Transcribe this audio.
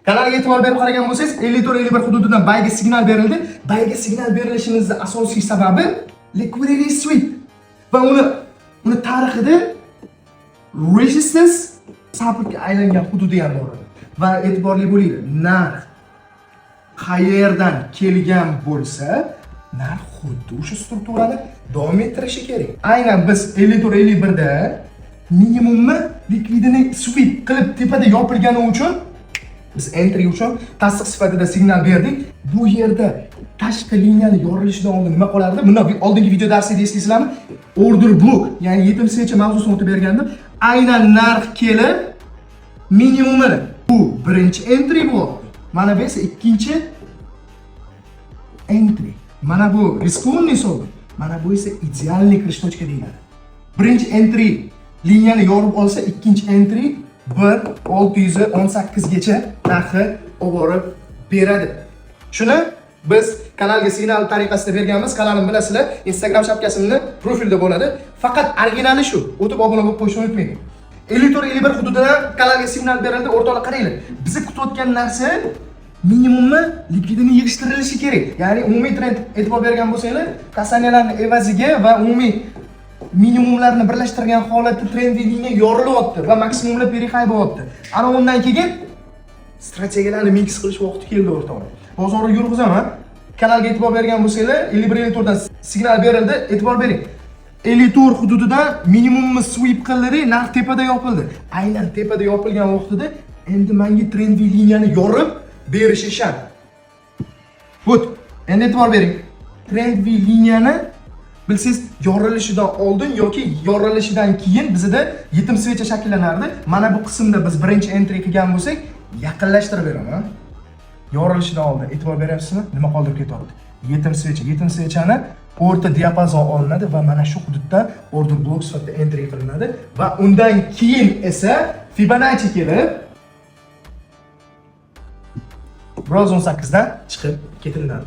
Kanalga e'tibor berib qaragan bo'lsangiz, 54-51 hududidan buyga signal berildi. Buyga signal berilishimizni asosiy sababi liquidity sweep va uni tarixida resistance supportga aylangan hududi ham bor edi. Va e'tiborli bo'linglar, narx qayerdan kelgan bo'lsa, narx xuddi o'sha strukturani davom ettirishi kerak. Aynan biz 54-51 da minimumni likvidini sweep qilib tepada yopilgani uchun biz entry uchun tasdiq sifatida signal berdik. Bu yerda tashqi liniyani yorilishidan oldin nima qolardi? Bundan oldingi video darsida eslaysizlarmi? Order block, ya'ni yetim свеча mavzusini o'tib bergandim. Aynan narx kelib minimumini, bu birinchi entry bo'lyapti. Mana bu esa ikkinchi entry. Mana bu рискованный hisobi. Mana bu esa идеальный kirish точка deyiladi. Birinchi entry liniyani yorib olsa, ikkinchi entry 1.618 gacha narxi olib borib beradi. Shuni biz kanalga signal tariqasida berganmiz. Kanalimni bilasizlar, Instagram shapkasimni profilda bo'ladi. Faqat originali shu. O'tib obuna bo'lib qo'yishni unutmang. 54-51 hududidan kanalga signal berildi. O'rtoqlar, qaranglar. Bizni kutayotgan narsa minimumni likvidini yig'ishtirilishi kerak. Ya'ni umumiy trend e'tibor bergan bo'lsanglar, касания larni evaziga va umumiy minimumlarni birlashtirgan holatda trendli liniya yorilyapti va maksimumlar перехай bo'lyapti. Ana undan keyin strategiyalarni mix qilish vaqti keldi, o'rtoqlar. Bozorni yurg'izaman. Kanalga e'tibor bergan bo'lsanglar, 51-54 dan signal berildi. E'tibor bering. 54 hududidan minimumni sweep qildi, narx tepada yopildi. Aynan tepada yopilgan vaqtida endi menga trendli liniyani yorib berishi shart. Вот, endi e'tibor bering. Trendli liniyani bilsangiz, yorilishidan oldin yoki yorilishidan keyin bizda yetim свеча shakllanardi. Mana bu qismda biz birinchi entry qilgan bo'lsak, yaqinlashtirib beraman. Yorilishidan oldin e'tibor beryapsizmi? Nima qoldirib ketyapti? Yetim свеча, yetim свеча ni o'rta diapazon olinadi va mana shu hududda order block sifatida entry qilinadi va undan keyin esa Fibonacci kelib 1.18 dan chiqib ketilinadi.